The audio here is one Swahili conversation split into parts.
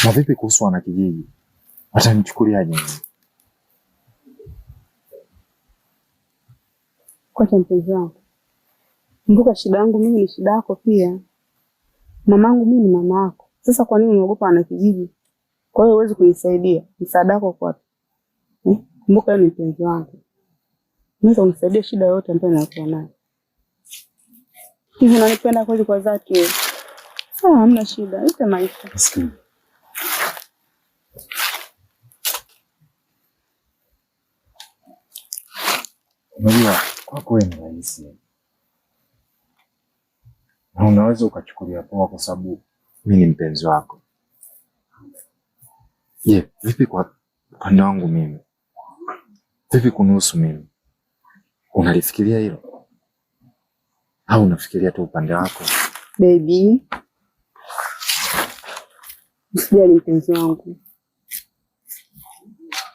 Na vipi kuhusu wanakijiji, watanichukuliaje mimi? Kwacha mpenzi wangu, kumbuka shida yangu mimi ni shida yako pia. Mamangu mimi ni mama yako. Sasa kwa nini unaogopa wanakijiji? Kwa hiyo huwezi kunisaidia. Msaada wako uko wapi? Eh? Kumbuka wewe ni mpenzi wangu. Unaweza kunisaidia shida yoyote ambayo nakuwa nayo. Hivi unanipenda kweli kwa dhati wewe? Sawa, hamna shida. Ite maisha. Sikia. Unajua kwako wewe ni rahisi na unaweza ukachukulia poa kwa sababu mi ni mpenzi wako. Je, vipi kwa upande wangu mimi? Vipi kunihusu mimi? Unalifikiria hilo au unafikiria tu upande wako? Baby, usijali mpenzi wangu,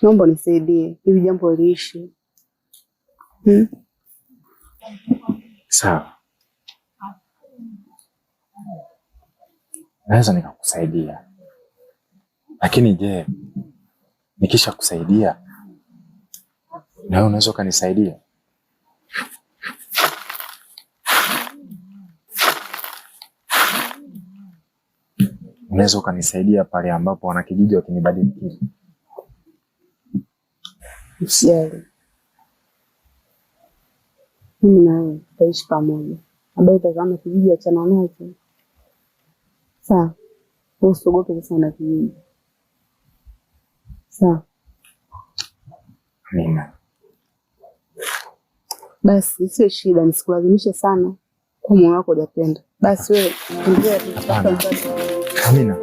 naomba unisaidie hili jambo liishi. Sawa, naweza nikakusaidia, lakini je, nikisha kusaidia na wewe unaweza ukanisaidia? Unaweza ukanisaidia pale ambapo wanakijiji wakinibadilikia? Usijali, mimi na wewe tutaishi pamoja. Habari za kama kijiji achana nacho. Sawa, wewe usiogope sasa na kijiji. Sawa. Amina. Basi isiwe shida, nisikulazimishe sana kwa moyo wako hujapenda. Basi wewe endelea tu. Hapana. Amina.